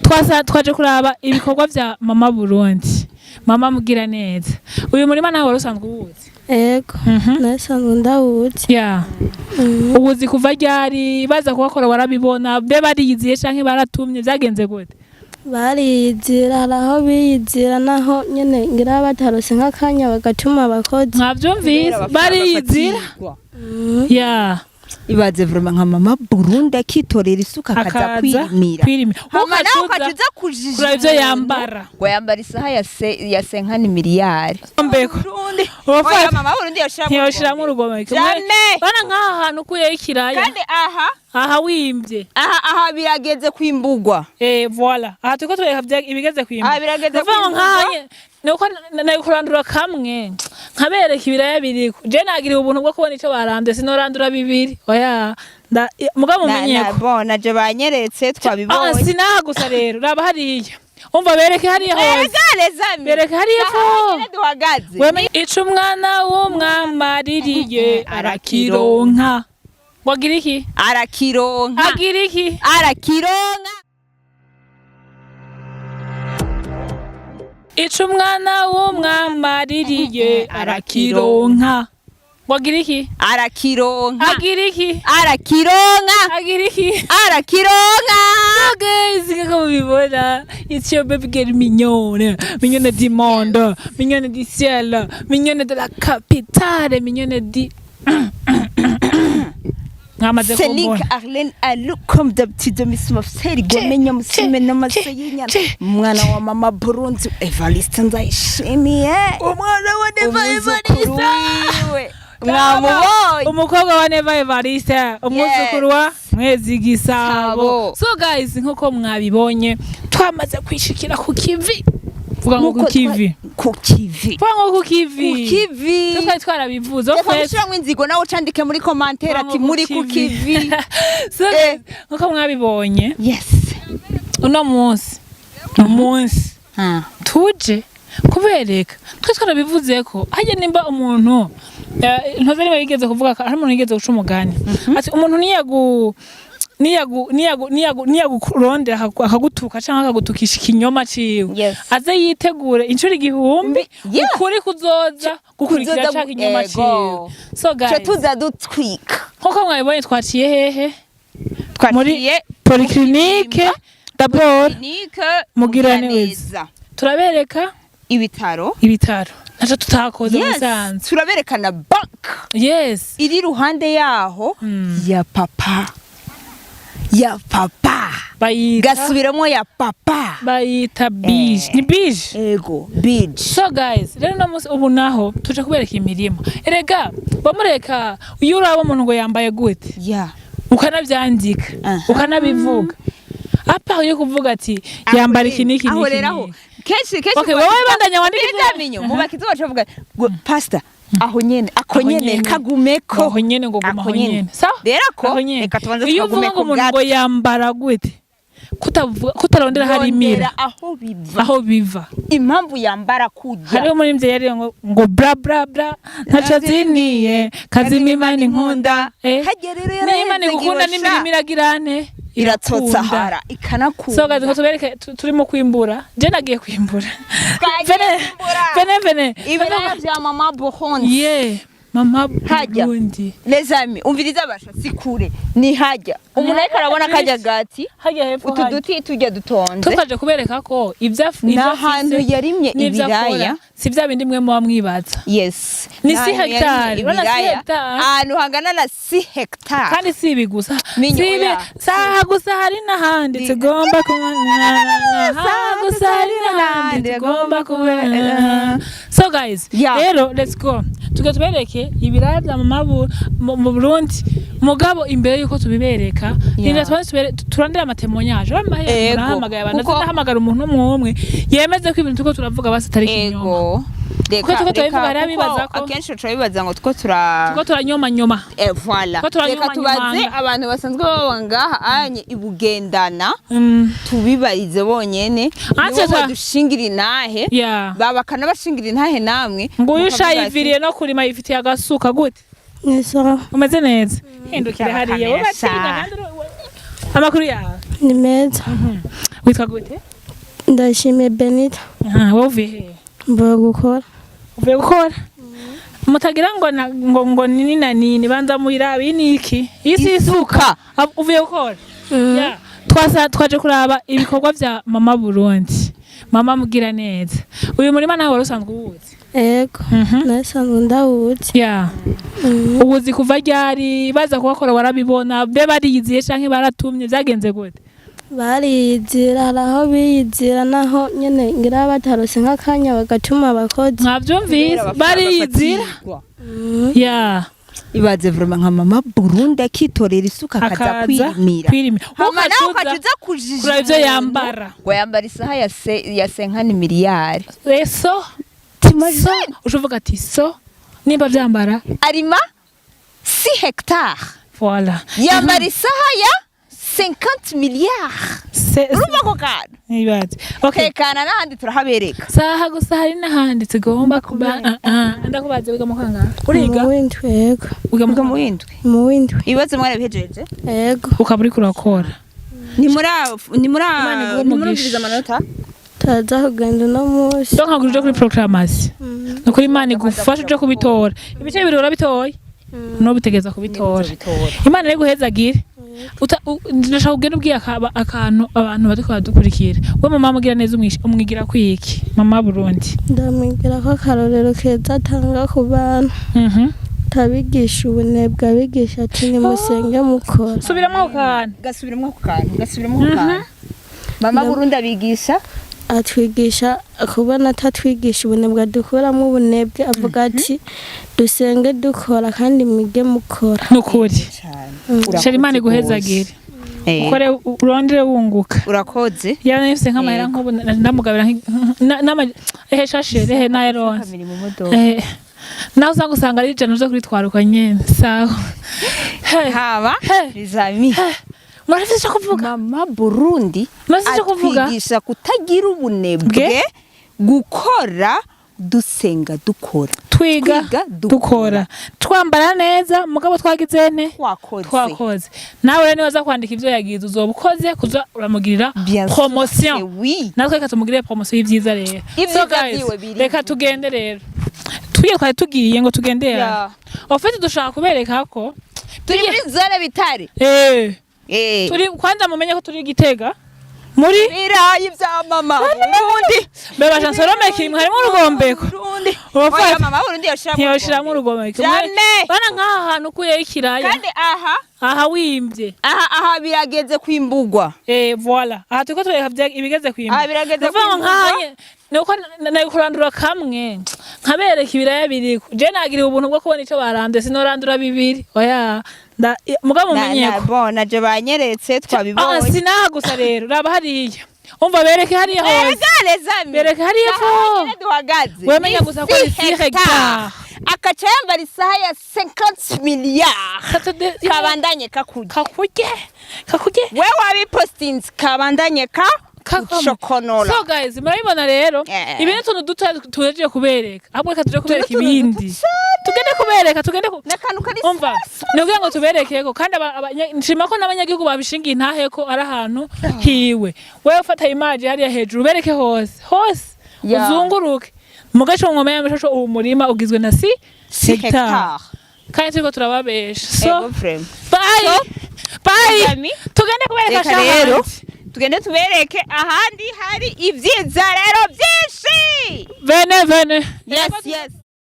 Twasa twaje kuraba ibikorwa vya Mama Burundi, Mama Mugira neza. Uyu murima nawe wari usanzwe uwuzi? Ego, nasanzwe ndawuzi. Ubuzi kuva ryari? Baza kuhakora warabibona? Be bariyiziye canke baratumye? Vyagenze gute? Bariyizira, hari aho biyizira, naho nyene ngira batarose nk'akanya bagatuma abakozi. Mwavyumvise, bariyizira ya. Ibaze vraiment nka Mama Burundi akitorera isuka akaza akaza kwirimira. Kwirimira. Hama nawe ukacuza ukaca uza kujija kuraba ivyo umuntu yambara. Ngo yambara isaha ya senkani miliyari. Mbeko. Burundi. Urafata. Oya, Mama Burundi yoshiramwo. Ntiyoshiramwo urugomeke. Jamais. Bana, nk'aha hantu ukuyeho ikiraya. Kandi aha aha wimbye. Aha birageze kwimbugwa. Eh, voilà, aha turiko tureka ibigeze kwimba. Aha birageze Nukuvuga ngo kwimbugwa. nk'aha nuko nari kurandura kamwe nkabereka ibiraya biriko. Je nagiriwe ubuntu bwo kubona ico baranduye, sinorandura bibiri, oya. Mugabo mumenye ko Bon, naje banyeretse, twabibonye. Sinaha gusa rero, raba hariya, umva bereke hariya hose. Erega les amis. Bereke hariya Aha epfo. nyene duhagaze. Wamenye ico umwana w'umwamaririye arakironka. Ngo agira iki? Arakironka. Agira iki? Arakironka. Ico umwana w'umwamaririye arakironka. Ngo agira iki? Arakironka. Agira iki? Arakironka. Agira iki? Arakironka. So guys, nkuko mubibona, it's your baby girl mignonne, mignonne du monde, mignonne du ciel, mignonne de la capitale, mignonne di mwamaze Selinka kumbona. Arlene Alu, comme d'habitude, Miss Mafseri Gomenya Musime n'amaso y'inyana, umwana wa Mama Burundi Evariste Ndayishimiye. Umwana wa Neva. Umwuzukuru Evariste wiwe mwamubonye. Umukobwa wa Neva Evariste, umwuzukuru wa Mwezi Gisabo. Sabo. So guys, nkuko mwabibonye, twamaze kwishikira ku kivi. Vuga ngo ku Nkuko kivi. Ku kivi. Vuga ngo ku kivi. Ku kivi. Twe twari twarabivuze. Reka Ofete. gushiramwo inzigo, nawe ucandike muri commentaire ati muri ku kivi. So guys, nkuko mwabibonye, uno munsi ni umunsi tuje kubereka. Twe twarabivuze ko hajya nimba umuntu ntoze niba yigeze kuvuga hari umuntu yigeze guca umugani ati umuntu niyagu niyagukurondera akagutuka canke akagutukisha ikinyoma ciwe, aze yitegure inshuro 1000 ukuri kuzoza gukurikira Kuzoza ca kinyoma ego. ciwe. So Cyo guys, tuza dutwika. nkuko mwabibonye, twaciye hehe? Muri Twaciye polyclinique d'abord. Clinique. Mugiraneza. Turabereka ibitaro. Ibitaro naco tutakoze musanze. Turaberekana bank iri iruhande yaho ya papa, ya papa. Bayita Gasubiramo, ya papa. Bayita bije, ni bije. Ego, bije. So guys, rero no munsi ubu naho tuje kubereka imirima. Erega bamureka, iyo uraba umuntu ngo yambaye gute, ukanavyandika, ukanabivuga, apa yo kuvuga ati yambara iki n'iki Aho n'iki rero aho n'iki. Kenshi kenshi Okay, wowe bandanya wandike. Ibyo mu bakizi bacu bavuga ngo pastor aho nyene ako Aho nyene nyene. kagumeko. Aho nyene, ngo guma Ako aho nyene. nyene, sawa. Rero ako Aho nyene. reka tubanze Iyo uvuga tukagumeko ngo umuntu ngo gato. yambara gute, kutavuga kutarondera harimira Rondera aho biva. Aho biva. Impamvu yambara kurya. Hariho muri mvye yari ngo bra bra bra ntaco aziniye kazima Imana inkunda, eh. Harya rero Niyo Imana igukunda n'imirimo iragirane. Iratsotsa ikanakunda. So guys, ngo tubereke turimo kwimbura. Je nagiye kwimbura. Twagiye Vene kwimbura. vene vene. Ibiraya vya Mama Burundi. Ye Mama Hajya. Burundi. Les amis, umviriza, basha si kure, ni hajya umuntu ariko arabona kajya gati. Hajya hepfo. Utu Hajya duti tujya dutonze. Tukaje kubereka ko ibyo Ni ahantu yarimye n'ibyo akora ibiraya. si bya bindi mwe muba mwibaza. Ni Ni si ahantu yarimye hectare. Urabona si ibiraya. hectare. Ahantu hangana na si hectare. Kandi si ibi gusa. Minyo, Si ibi oya. saha gusa, hari n'ahandi tugomba kubona. Saha gusa, hari n'ahandi tugomba kubona. So guys, rero let's go, tuge tubereke ibiraya bya mama mu Burundi. Mugabo imbere yuko tubibereka, ninda tubanze turondere ama témoignages. Bamahamagaye abantu, ndahamagara umuntu umwe umwe yemeze ko ibintu turiko turavuga basi atari ikinyoma. Ego. Kuko turiko turabivuga, hariho abibaza kuko akenshi turabibaza ngo two tura Turiko turanyomanyoma. Eh, voilà. Ko turanyuma Reka tubaze nyumanga. abantu basanzwe baba ngaha anye ibugendana, tubibarize bonyene, Ante nibo badushingira intahe. Baba bakanabashingira intahe namwe. Nguyu Mukavuga ati, ushayiviriye no kurima, yifitiye agasuka gute? Ni sawa. Umeze neza, hindukire hariya wowe. Kamera Batinya sha. kandi Amakuru yawe? Ni meza. Witwa gute? Ndashimiye Benita. Aha, wowe uvuye hehe? Mvuye gukora. Uvuye gukora, mutagira ngo ngo nini na nini, banza muyirabe. Iyi ni iki? Iyi si isuka. Uvuye gukora? Ya, twasa twaje kuraba ibikorwa vya Mama Burundi, mama mugira neza. Uyu murima nawe wari usanzwe uwuzi? Ego. Nasanzwe ndawuzi. Ya. Ubuzi kuva ryari? Baza kuhakora warabibona? Be bariyiziye canke baratumye? Vyagenze gute? Bariyizira, hari aho biyizira naho nyene ngira batarose nk'akanya bagatuma abakozi. Mwavyumvise, bariyizira ya. Ibaze vraiment nka Mama Burundi akitorera isuka akaza akaza kwirimira. Kwirimira. Hama nawe ukacuza ukaca uza kujija kuraba ivyo umuntu yambara. Ngo yambara isaha ya 50 miliyari. Eso so ushovuga ati so nimba vyambara. Arima 6 hectares. Voilà. Yambara isaha ya 50 miliyari. Urumva ako kantu? Nibaze, okay. Tekana, n'ahandi turahabereka. Saha gusa hari n'ahandi tugomba kuba. Ndakubaze, wiga mu kangahe? Uriga? Mu w'indwi, yego. Wiga mu Wiga mu w'indwi? Mu w'indwi. Ibibazo mwarabihejeje? Yego. Ukaba uriko urakora. Ni muri ni muri Imana iguhe ni umugisha. murumviriza amanota. Turaza kugenda uno munsi. Donc ntabwo uje kuri proclamation. Ni ukuri, Imana igufasha uje kubitora. Ibice bibiri urabitoye, nubitegeza kubitora. Imana rero iguhezagire. Ndashaka kugenda ubwiye akantu abantu bariko baradukurikira. We mama mugira neza, umwigira kwiki Mama Burundi? Ndamwigira ko akarorero keza atanga ku bantu. Tabigisha ubunebwe, abigisha ati nimusenge mukora. Subiramo ako kantu. Gasubiramo ako kantu, gasubiramo ako kantu. Mama Burundi abigisha Atwigisha kubona atatwigisha ubunebwe, adukuramo ubunebwe, avuga ati dusenge dukora kandi mwige mukora. Nukuri. Cyane. Shera, Imana iguhezagire. Ukore urondere wunguka. Urakoze. Yaba nifise nk'amahera nk'ubu ndamugabira ehe shashere ehe nayironse. Kamiri mu modoka. Nawe usanga ari 100 uza kuritwara uko nyene, sawa. Hey, Haba hey. les amis. Murafise ico kuvuga? Mama Burundi Murafise ico kuvuga? atwigisha kutagira ubunebwe, Bwe? gukora dusenga dukora. Twiga. Twiga dukora, twambara neza, mugabo twagize nte? Twakoze. Twakoze. Nawe rero nibaza kwandika ivyo yagize, uzoba ukoze kuza uramugirira Bien sûr promotion. que oui. Natwe reka tumugirire promotion y'ivyiza rero. Ivyiza So guys, vyiwe biri. reka tugende rero. Tugiye, twari tugiye ngo tugendere. Yeah. Au fait dushaka kubereka ko Turi muri zone Bitare. Turi kwanza, mumenye ko turi Gitega muri Ibirayi vya Mama Burundi. Beba jansorome kimwe harimo urugombeko. Burundi. Urafata. Oya, Mama Burundi yoshiramo. Ntiyoshiramo urugombeko. Jamais. Bana, nk'aha hantu ukuyeho ikiraya. Kandi aha aha wimbye. Aha birageze kwimbugwa. Voilà, aha turiko tureka ibigeze kwimba. Aha birageze Nukuvuga ngo kwimbugwa. nk'aha nuko nari kurandura kamwe nkabereka ibiraya biriko. Je nagiriwe ubuntu bwo kubona ico baranduye, sinorandura bibiri, oya. Mugabo mumenye ko Bon, naje banyeretse. Twabibonye. Sinaha gusa rero, raba hariya, umva, bereke hariya hose. Erega les amis. Bereke hariya Aha pfo. nyene duhagaze. Wemenya Ni gusa ko ni 6 6 hectares. Akaca yambara isaha ya 50 miliyari. Kabandanye kakurya. Kakurye, kakurye. We wabipostinze, kabandanye ka chokonora. So guys, murabibona rero. Ibi ni utuntu duto tuhejeje kubereka, ahubwo reka tuje kubereka Utuntu ibindi. duto cane. Tugende kubereka, tugende ku N'akantu kari umva, ni ukugira ngo tuberekeko kandi nshima ko n'abanyagihugu babishingiye intahe ko ari ahantu hiwe. Wewe ufata image hariya hejuru, ubereke hose hose. Uzunguruke mu gace mu y'amashusho. Uwo murima ugizwe na 6 6 hectare. Hectare. Kandi turiko turababesha. So Ego vraiment. bye bye. Amis, tugende kubereka reka rero shahandi. Tugende tubereke ahandi hari ibyiza rero byinshi. Vene vene. Yes.